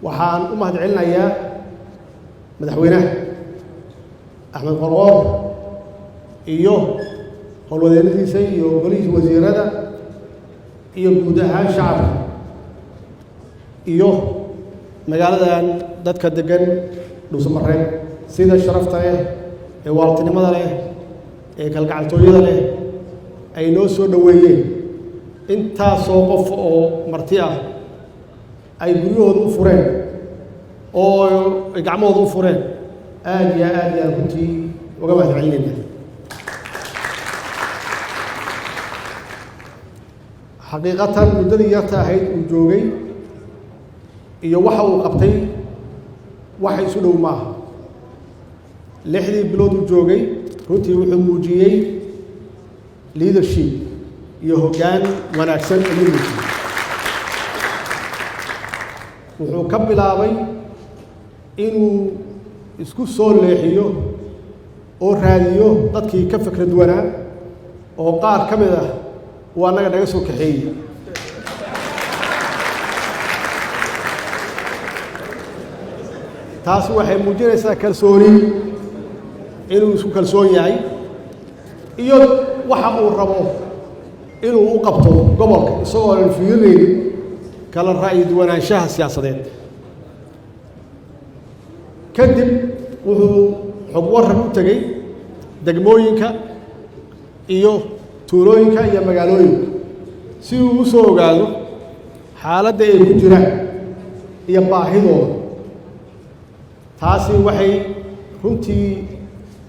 Waxaan u mahad celinayaa madaxweynaha Axmed Qorqoor iyo howlwadeennadiisa iyo golihiisa wasiirada iyo guud ahaan shacabka iyo magaaladan dadka degan Dhuusamareeb, sida sharafta leh ee waaltinimada leh ee kalgacaltooyada leh ay noo soo dhoweeyeen. Intaasoo qof oo marti ah ay guryahooda u fureen oo ay gacmahooda u fureen, aad iyo aad yaan runtii uga mahad celinayna. Xaqiiqatan, muddadii yarta ahayd uu joogay iyo waxa uu qabtay waxa isu dhow maaha. 6dii bilood uu joogay runtii wuxuu muujiyey leadership iyo hoggaan wanaagsan ayuu muujiyey. Wuxuu ka bilaabay inuu isku soo leexiyo oo raadiyo dadkii ka fikra duwanaa, oo qaar ka mid ah uu annaga naga soo kaxeeyey. Taasi waxay muujinaysaa kalsooni inuu isku kalsoon yahay iyo waxa uu rabo inuu u qabto gobolka, isagoo aan fiirinaynin kala ra'yi duwanaanshaha siyaasadeed. Kadib wuxuu xog warran u tegey degmooyinka iyo tuulooyinka iyo magaalooyinka si uu u soo ogaado xaaladda ay ku jiraan iyo baahidooda. Taasi waxay runtii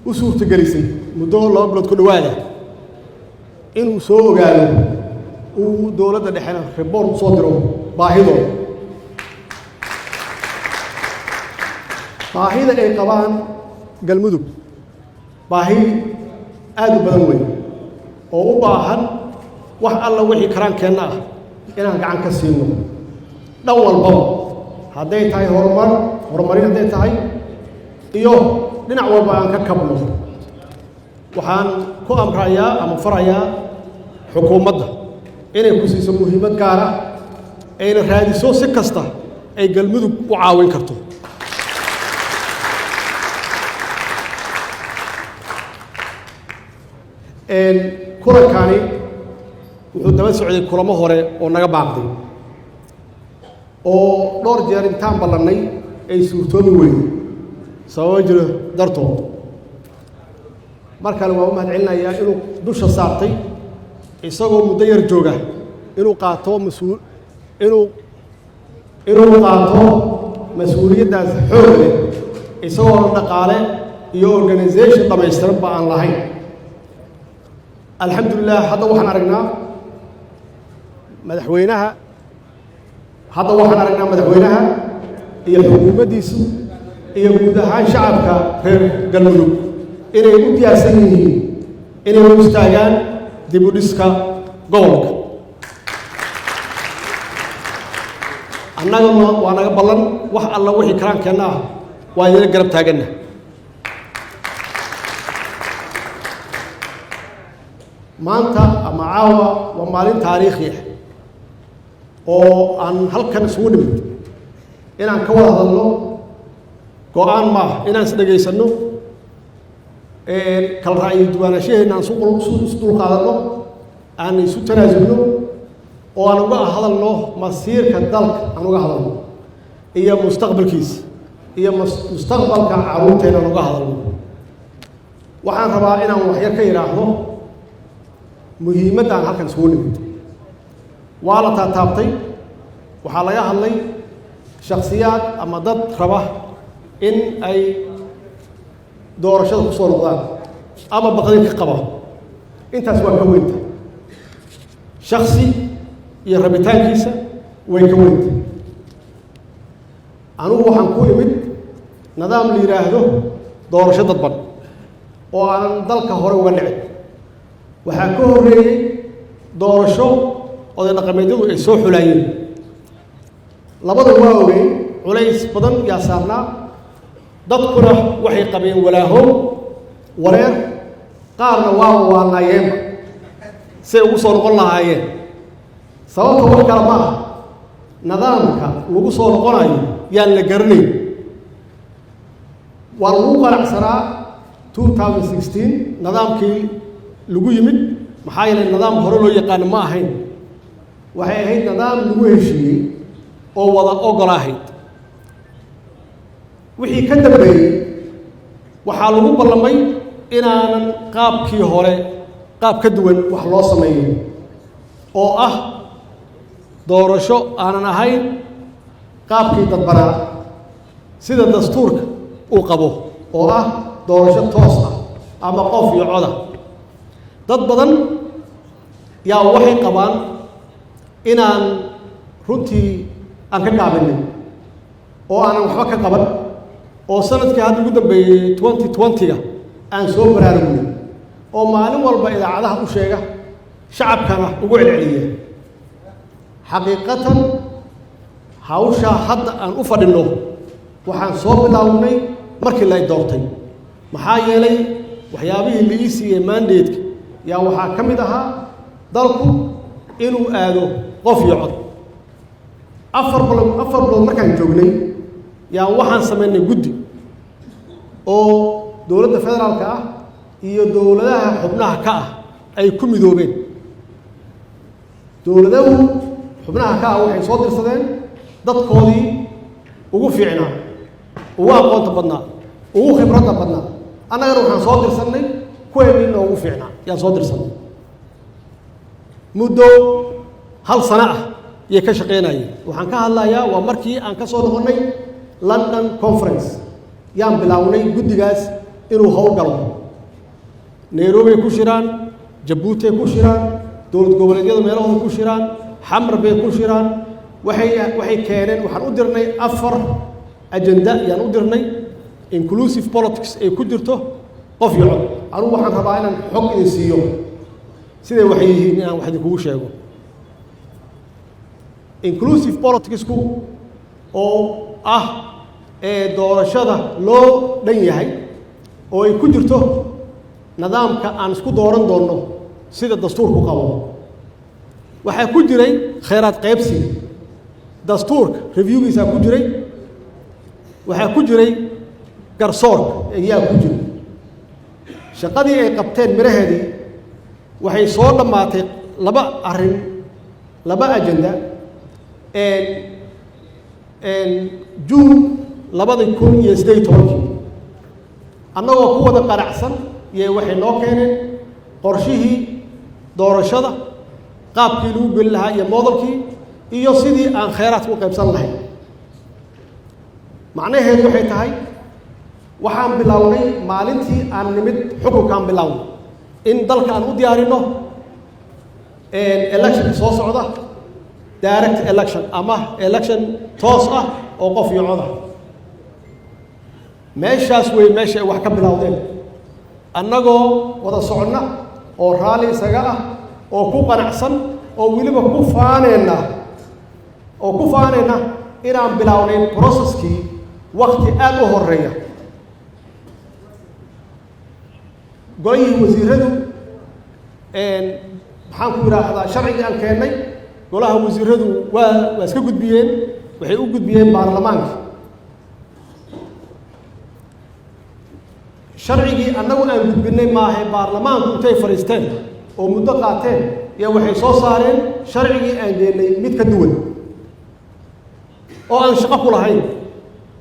u suurtogelisay muddo 2 bilood ku dhowaada inuu soo ogaado, uu dowladda dhexena report u soo diro baahidooda, baahida ay qabaan Galmudug. Baahi aada u badan wey oo u baahan wax alla wixii karaankeenna ah inaan gacan ka siino dhan walbaba, hadday tahay horumar, horumarin hadday tahay iyo dhinac walba aan ka kabno. Waxaan ku amrayaa ama farayaa xukuumadda inay ku siiso muhiimad gaar ah, ayna raadiso si kasta ay Galmudug u caawin karto. Kulankani wuxuu daba socday kulamo hore oo naga baaqday, oo dhowr jeer intaan ballannay ay suurtoobi weyday sababo jiro dartood. Mar kale waa u mahad celinayaa inuu dusha saartay, isagoo muddo yar jooga, inuu qaato mas-uul inuu qaato mas-uuliyaddaas xoog leh, isagoo dhaqaale iyo organisation dhammaystiran ba aan lahayn. Alxamdulilah, hadda waxaan aragnaa madaxweynaha, hadda waxaan aragnaa madaxweynaha iyo xukuumaddiisu iyo guud ahaan shacabka reer Galmudug inay u diyaarsan yihiin inay u istaagaan dib u dhiska gobolka. Annaguna waa naga ballan, wax alla wixii karaankeenna ah waa idina garab taaganna. Maanta ama caawa waa maalin taariikhi ah oo aan halkan isugu nimid inaan ka wada hadalno. Go-aan maaha inaan is dhegaysanno, kala ra'yi duwanaanshaheena aan isu dulqaadanno, aan isu tanaasulno oo aan uga hadalno masiirka dalka, aan uga hadalno iyo mustaqbalkiisa iyo mustaqbalka carruurteena aan uga hadalno. Waxaan rabaa inaan waxyar ka yidhaahdo muhiimadda aan halkan isugu nimid. Waa la taataabtay, waxaa laga hadlay shaksiyaad ama dad raba in ay doorashada ku soo noqdaan ama baqdin ka qaba. Intaas waa ka weynta shaksi iyo rabitaankiisa, way ka weynta. Anugu waxaan ku imid nidaam la yidhaahdo doorasho dadban oo aanan dalka hore uga dhicin. Waxaa ka horreeyey doorasho oday dhaqameedyadu ay soo xulaayeen. Labada waa ogey, culays badan yaa saarnaa, dadkuna waxay qabeen walaaho, wareer, qaarna waaba waanaayeenba say ugu soo noqon lahaayeen. Sababta wax kale ma aha. Nidaamka lagu soo noqonayo yaan la garanayn. Waa lagu qanacsanaa 2016 nidaamkii lagu yimid, maxaa yeelay nidaam hore loo yaqaano ma ahayn. Waxay ahayd nidaam lagu heshiiyey oo wada ogol ahayd. Wixii ka dambeeyey waxaa lagu ballamay inaanan qaabkii hore qaab ka duwan wax loo sameeyo, oo ah doorasho aanan ahayn qaabkii dadbanaa, sida dastuurka uu qabo, oo ah doorasho toos ah ama qof iyo coda. Dad badan yaa waxay qabaan inaan runtii aan ka gaabinin oo aanan waxba ka qaban, oo sanadkii hadda ugu dambeeyey 2020-ga aan soo baraarugnay, oo maalin walba idaacadaha u sheega, shacabkana ugu celceliya. Xaqiiqatan, hawshaa hadda aan u fadhinno waxaan soo bilownay markii la doortay, maxaa yeelay waxyaabihii la ii siiyey mandate-ka yaa waxaa ka mid ahaa dalku inuu aado qof iyo cod. 4 bilood, 4 bilood markaan joognay yaa waxaan samaynay guddi oo dowladda federaalka ah iyo dowladaha xubnaha ka ah ay ku midoobeen. Dowladahu xubnaha ka ah waxay soo dirsadeen dadkoodii ugu fiicnaa, ugu aqoonta badnaa, ugu khibradda badnaa. Annagana waxaan soo dirsannay kuweennii noogu fiicnaa yaan soo dirsannay. Muddo hal sano ah yay ka shaqaynayeen. Waxaan ka hadlayaa waa markii aan ka soo noqonnay London Conference yaan bilownay guddigaas inuu howl galo. Nairobi ku shiraan, Jabuuti ku shiraan, dowlad goboleedyada meelahooda ku shiraan, Xamar bay ku shiraan. Waxay keeneen, waxaan u dirnay afar agenda yaan u dirnay, inclusive politics ay ku jirto, qof iyo cod. Anugu waxaan rabaa inaan xog idin siiyo siday waxay yihiin, inaan wax idinkugu sheego. Inclusive politics-ku oo ah ee doorashada loo dhan yahay, oo ay ku jirto nidaamka aan isku dooran doonno sida dastuurku qabo. Waxaa ku jiray khayraad qaybsiga, dastuurka review-giisaa ku jiray. Waxaa ku jiray garsoorka ayaa ku jiray. Shaqadii ay qabteen miraheedii waxay soo dhammaatay laba arrin, laba agenda, Juun 2018-kii. Annagoo ku wada qanacsan iyo waxay noo keeneen qorshihii doorashada, qaabkii lagu geli lahaa iyo model-kii iyo sidii aan khayraadka u qaybsan lahayn. Macnaheedu waxay tahay waxaan bilownay maalintii aan nimid xukunkaan bilownay in dalka aan u diyaarinno election-ka soo socda, direct election ama election toos ah oo qof iyo cod ah. Meeshaas wey meesha ay wax ka bilowdeen. Annagoo wada soconna oo raalli isaga ah oo ku qanacsan oo weliba ku faaneyna oo ku faanayna inaan bilownay process-kii wakti aada u horeeya. Golihii wasiiradu, maxaan ku idhaahdaa, sharcigii aan keennay golaha wasiiradu waa iska gudbiyeen, waxay u gudbiyeen baarlamaanka. Sharcigii annagu aan gudbinay maahe, baarlamaanku intay fadhiisteen oo muddo qaateen iyo waxay soo saareen sharcigii aan geennay mid ka duwan oo aan shaqo ku lahayn.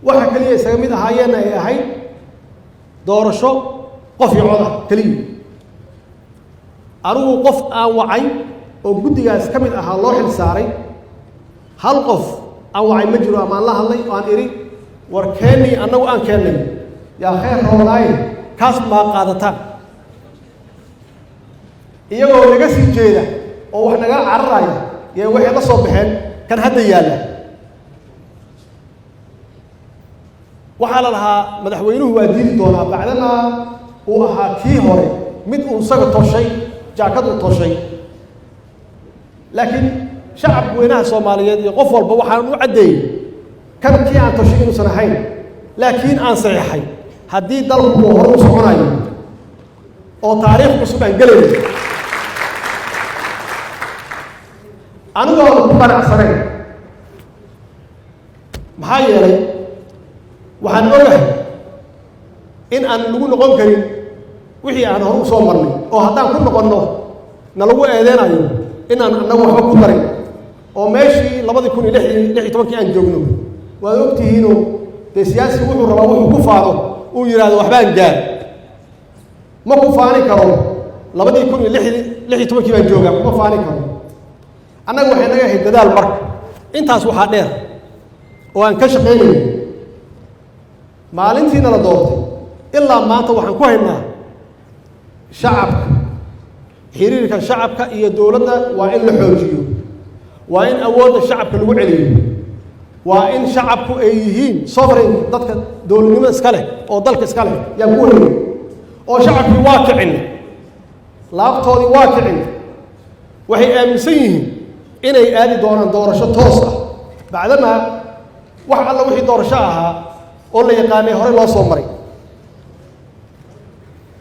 Waxa keliya isaga mid ahaayeenna ay ahayd doorasho qof iyo cod ah keliya. Anigu qof aan wacay oo guddigaas ka mid ahaa loo xil saaray, hal qof aan wacay ma jiro ama aan la hadlay oo aan idhi, "War keennii annagu aan keennay yaa khayr roonaaye, kaas maa qaadataan?" Iyagoo naga sii jeeda oo wax naga cararaya yee waxay la soo baxeen kan hadda yaalla. Waxaa la lahaa madaxweynuhu waa diidi doonaa, bacdamaa uu ahaa kii hore mid uu isaga toshay, jaakad uu toshay. Laakiin shacab weynaha Soomaaliyeed iyo qof walba waxaan u caddeeyey kan kii aan toshay inuusan ahayn, laakiin aan saxiixay haddii dalku uu hore u soconayo oo taariikh cusub aan gelayno. Anigoo ku qanacsanayn. Maxaa yeelay, waxaan ogahay in aan lagu noqon karin wixii aan hore u soo marnay, oo haddaan ku noqonno na lagu eedeynayo inaan annagu waxba ku darin, oo meeshii 2016-kii aan joogno. Waad ogtihiinoo dee, siyaasigu wuxuu rabaa wuxuu ku faano, uu yidhahdo waxbaan gaar. Ma ku faani karo 2016-kii baan joogaa, kuma faani karo. Annaga waxay naga ahayd dadaal. Marka intaas waxaa dheer oo aan ka shaqaynayo, maalintiina la doortay ilaa maanta waxaan ku haynaa shacabka. Xiriirka shacabka iyo dowladda waa in la xoojiyo, waa in awoodda shacabka lagu celiyo, waa in shacabku ay yihiin sovereign, dadka dowladnimada iska leh oo dalka iska leh yaan ku haynay, oo shacabkii waa kicin, laabtoodii waa kicin. Waxay aaminsan yihiin inay aadi doonaan doorasho toos ah, bacdamaa wax alla wixii doorasho ahaa oo la yaqaanay horey loo soo maray.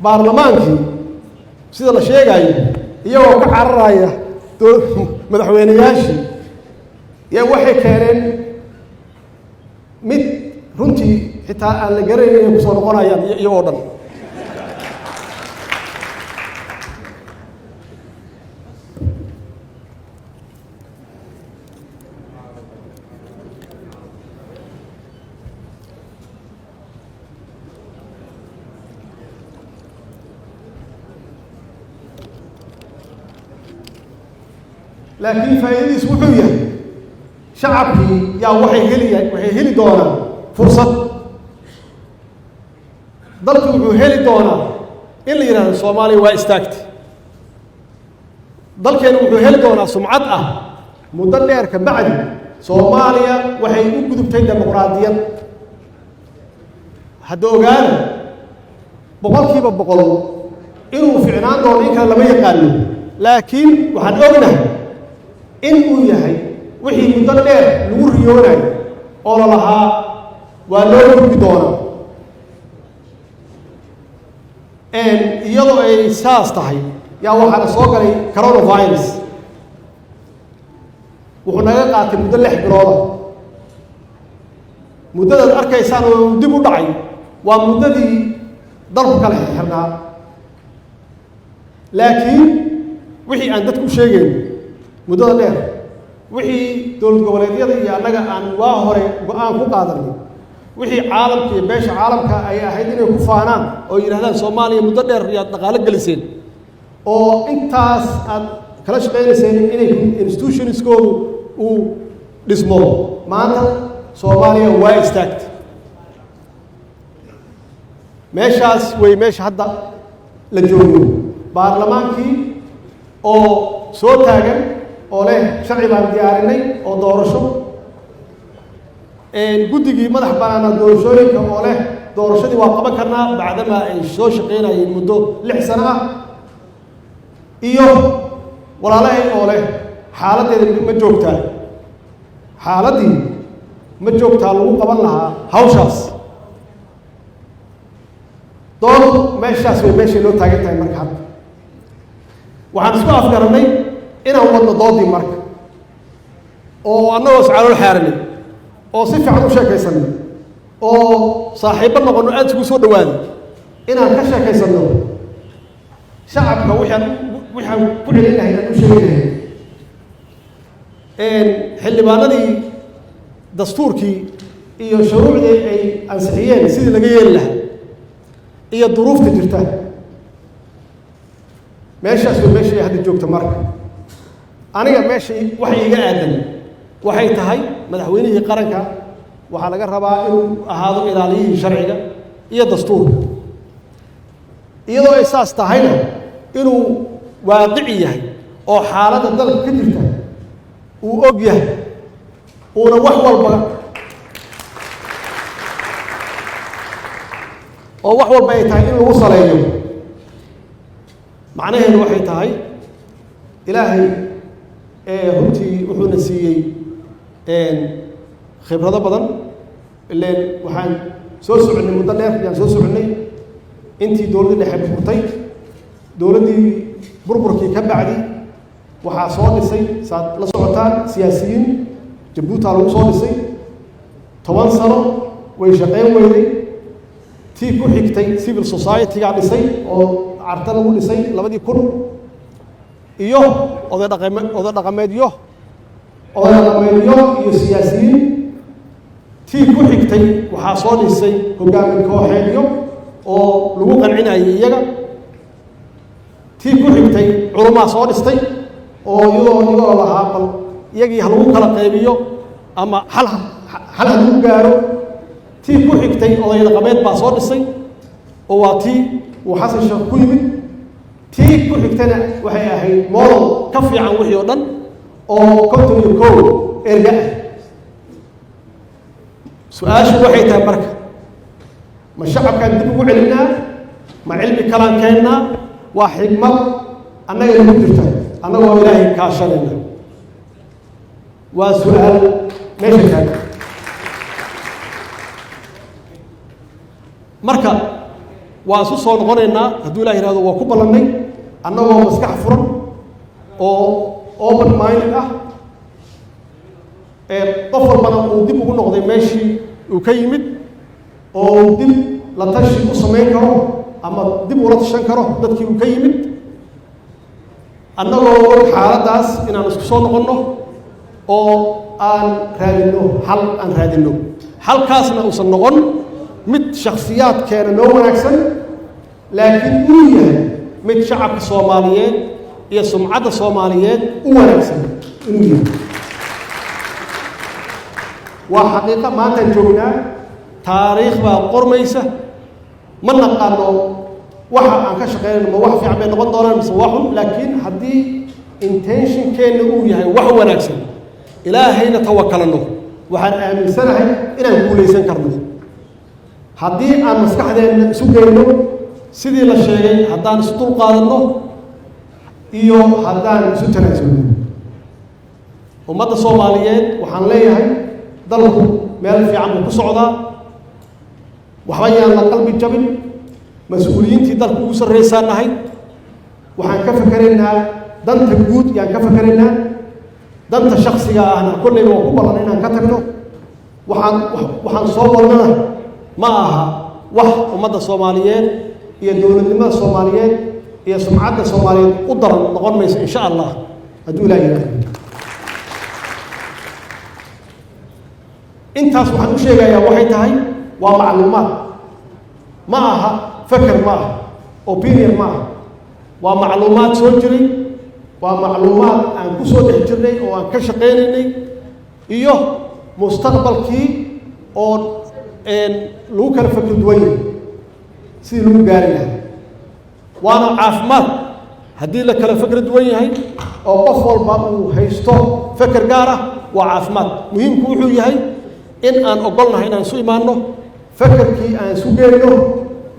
Baarlamaankii, sida la sheegayo, iyagoo ka cararaya madaxweyneyaashii, yaa waxay keeneen mid runtii xitaa aan la garanayn inay kusoo noqonayaan iyagoo dhan. Laakiin faa'iidadiisu wuxuu yahay, shacabkii yaa waxay heli doonaan fursad. Dalkii wuxuu heli doonaa in la yidhahdo Soomaaliya waa istaagtay. Dalkeenu wuxuu heli doonaa sumcad ah muddo dheer ka bacdi Soomaaliya waxay u gudubtay dimuqraadiyad. Hadda ogaada, 100% inuu ficnaan doono in kale lama yaqaano, laakiin waxaan ognahay in uu yahay wixii muddo dheer lagu riyoonayo oo la lahaa waa loo gudbi doonaa. Iyadoo ay saas tahay yaa waxaana soo galay coronavirus. Wuxuu naga qaatay muddo 6 bilooda. Muddadaad arkaysaan oo dib u dhacay waa muddadii dalku kala xirnaa. Laakiin wixii aan dadku u sheegayno muddada dheer, wixii dowlad goboleedyada iyo annaga aan waa hore go-aan ku qaadanay, wixii caalamka iyo beesha caalamka ay ahayd inay ku faanaan oo yidhahdaan Soomaaliya muddo dheer yaad dhaqaalo geliseen oo intaas aad kala shaqaynayseen inay institutionskoodu uu dhismo, maanta Soomaaliya waa istaagtay. Meeshaas wey meesha hadda la joogo. Baarlamaankii oo soo taagan oo leh sharci baan diyaarinay oo doorasho, guddigii madax banaana doorashooyinka oo leh doorashadii waa qaban karnaa, bacdamaa ay soo shaqaynayeen muddo 6 sano ah, iyo walaalahay oo leh xaaladdeeda ma joogtaa, xaaladdii ma joogtaa lagu qaban lahaa hawshaas. Dood meeshaas way meeshay noo taagan tahay. Marka hadda waxaan isku afgaranay inaan wadno doodii marka, oo annagoo iscalool xaaranay oo si fiican u sheekaysanay oo saaxiibbo noqono, aada isugu soo dhawaaday, inaan ka sheekaysanno shacabka waxaan ku celin lahayn, aan u sheegi lahayn xildhibaanadii dastuurkii iyo shuruucdii ay ansixiyeen sidii laga yeeli lahaa iyo duruufta jirta. Meeshaas way meeshay hadda joogta. Marka aniga meesha wax iiga aadan waxay tahay, madaxweynihii qaranka waxaa laga rabaa inuu ahaado ilaaliyihii sharciga iyo dastuurka, iyadoo ay saas tahayna inuu waaqici yahay oo xaaladda dalka ka jirta uu og yahay, uuna wax walba oo wax walba ay tahay in lagu saleeyo. Macnaheedu waxay tahay, Ilaahay runtii wuxuuna siiyey khibrado badan. Ileen waxaan soo soconnay muddo dheer ayaan soo soconnay, intii dowladdii dhexe burburtay, dowladdii burburkii ka bacdi waxaa soo dhisay, saad la socotaan, siyaasiyiin Jabuuta lagu soo dhisay. 10 sano way shaqayn weyday. Tii ku xigtay civil society-ga dhisay oo Carta lagu dhisay 2000, iyo oday dhaqameedyo iyo siyaasiyiin. Tii ku xigtay waxaa soo dhisay hogaamin kooxeedyo oo lagu qancinayay iyaga. Tii ku xigtay culumaa soo dhistay oo iyadoo lahaa bal iyagii ha lagu kala qaybiyo ama xal ha lagu gaaro. Tii ku xigtay oday dhaqameed baa soo dhisay oo waa tii uu Xasan Sheekh ku yimid. Tii ku xigtayna waxay ahayd model ka fiican wixii oo dhan, oo 51 erga ah. Su-aashu waxay tahay marka, ma shacabkaan dib ugu celinaa, ma cilmi kalaan keennaa? Waa xigmad annaga nagu jirta, annagoo Ilaahay kaashanayna. Waa su-aal meesha taagan. Marka waan isu soo noqonaynaa hadduu Ilah yihahdo. Waa ku ballannay annagoo maskax furan oo open minded ah, ee qof walbana uu dib ugu noqday meeshii uu ka yimid, oo uu dib la tashi u samayn karo ama dib ula tashan karo dadkii uu ka yimid, annagoo og xaaladdaas inaan isku soo noqonno oo aan raadinno xal, aan raadinno xalkaasna uusan noqon mid shakhsiyaadkeena noo wanaagsan, laakiin uu yahay mid shacabka Soomaaliyeed iyo sumcadda Soomaaliyeed u wanaagsan inuu yahay. Waa xaqiiqo maantaan joognaa, taariikh baa qormaysa. Ma naqaano waxa aan ka shaqeynayno ma wax fiican bay noqon doonaan mise waa xun, laakiin haddii intention-keenna uu yahay wax wanaagsan, Ilaahayna tawakalanno, waxaan aaminsanahay inaan guulaysan karno haddii aan maskaxdeenna isu geyno sidii la sheegay, haddaan isu dul qaadanno iyo haddaan isu tanaasulno. Ummadda Soomaaliyeed waxaan leeyahay, dalku meel fiican buu ku socdaa, waxba yaan la qalbi jabin. Mas-uuliyiintii dalka ugu sarreysaan nahay. Waxaan ka fakeraynaa danta guud yaan ka fakeraynaa. Danta shaksiga ahna kolleyba waa ku ballan inaan ka tagno. Waxaan soo wadnana ma aha wax ummadda Soomaaliyeed iyo dowladnimada Soomaaliyeed iyo sumcadda Soomaaliyeed u daran noqon mayso, insha Allah, hadduu Ilaah yidhaahdo. Intaas waxaan u sheegayaa waxay tahay waa macluumaad, ma aha feker, ma aha opinion, ma aha. Waa macluumaad soo jiray, waa macluumaad aan ku soo dhex jirnay oo aan ka shaqaynaynay, iyo mustaqbalkii oo lagu kala fakri duwan yahay sidii lagu gaari lahaa. Waana caafimaad haddii la kala fakri duwan yahay oo qof walba uu haysto feker gaar ah, waa caafimaad. Muhiimku wuxuu yahay in aan ogolnahay inaan isu imaanno, fekerkii aan isu geenno,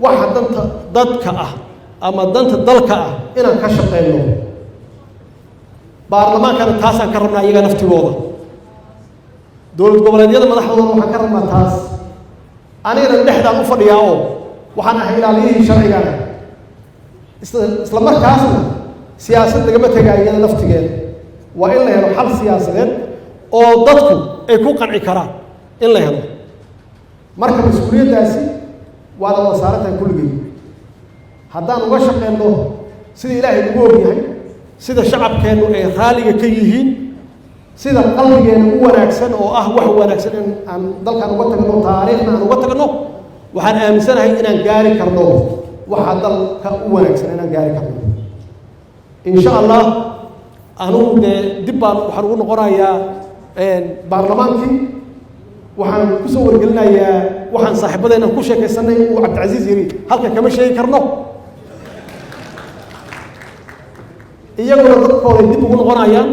waxa danta dadka ah ama danta dalka ah inaan ka shaqeyno. Baarlamaankana taasaan ka rabnaa iyaga naftigooda. Dowlad goboleedyada madaxdoodana waxaan ka rabnaa taas. Anigana dhexdaan u fadhiyaa oo waxaan ahay ilaaliyihii sharcigana. Isla markaasna siyaasad lagama tegaayo iyada naftigeeda. Waa in la helo xal siyaasadeed oo dadku ay ku qanci karaan in la helo. Marka mas-uuliyaddaasi waana wada saarantahay kulligey. Haddaan uga shaqeyno sida Ilaahay ugu ogyahay, sida shacabkeennu ay raalliga ka yihiin, sida qalbigeena u wanaagsan oo ah wax wanaagsan in aan dalkan uga tagno, taariikhna aan uga tagno, waxaan aaminsanahay inaan gaari karno waxa dalka u wanaagsan inaan gaari karno, insha Allah. Anugu dee dib baan waxaan ugu noqonayaa baarlamaankii. Waxaan kusoo wargelinayaa waxaan saaxiibadeenan ku sheekaysanay uu Cabdicasiis yidhi halkan kama sheegi karno. Iyaguna dadkooday dib ugu noqonayaan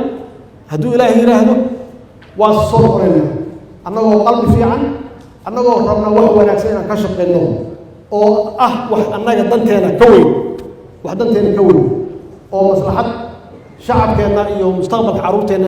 hadduu Ilaahay yidhaahdo. Waan soo noqonaynaa annagoo qalbi fiican, annagoo rabna wax wanaagsan inaan ka shaqeyno oo ah wax annaga danteena ka weyn, wax danteena ka weyn oo maslaxad shacabkeenna iyo mustaqbalka carruurteenna.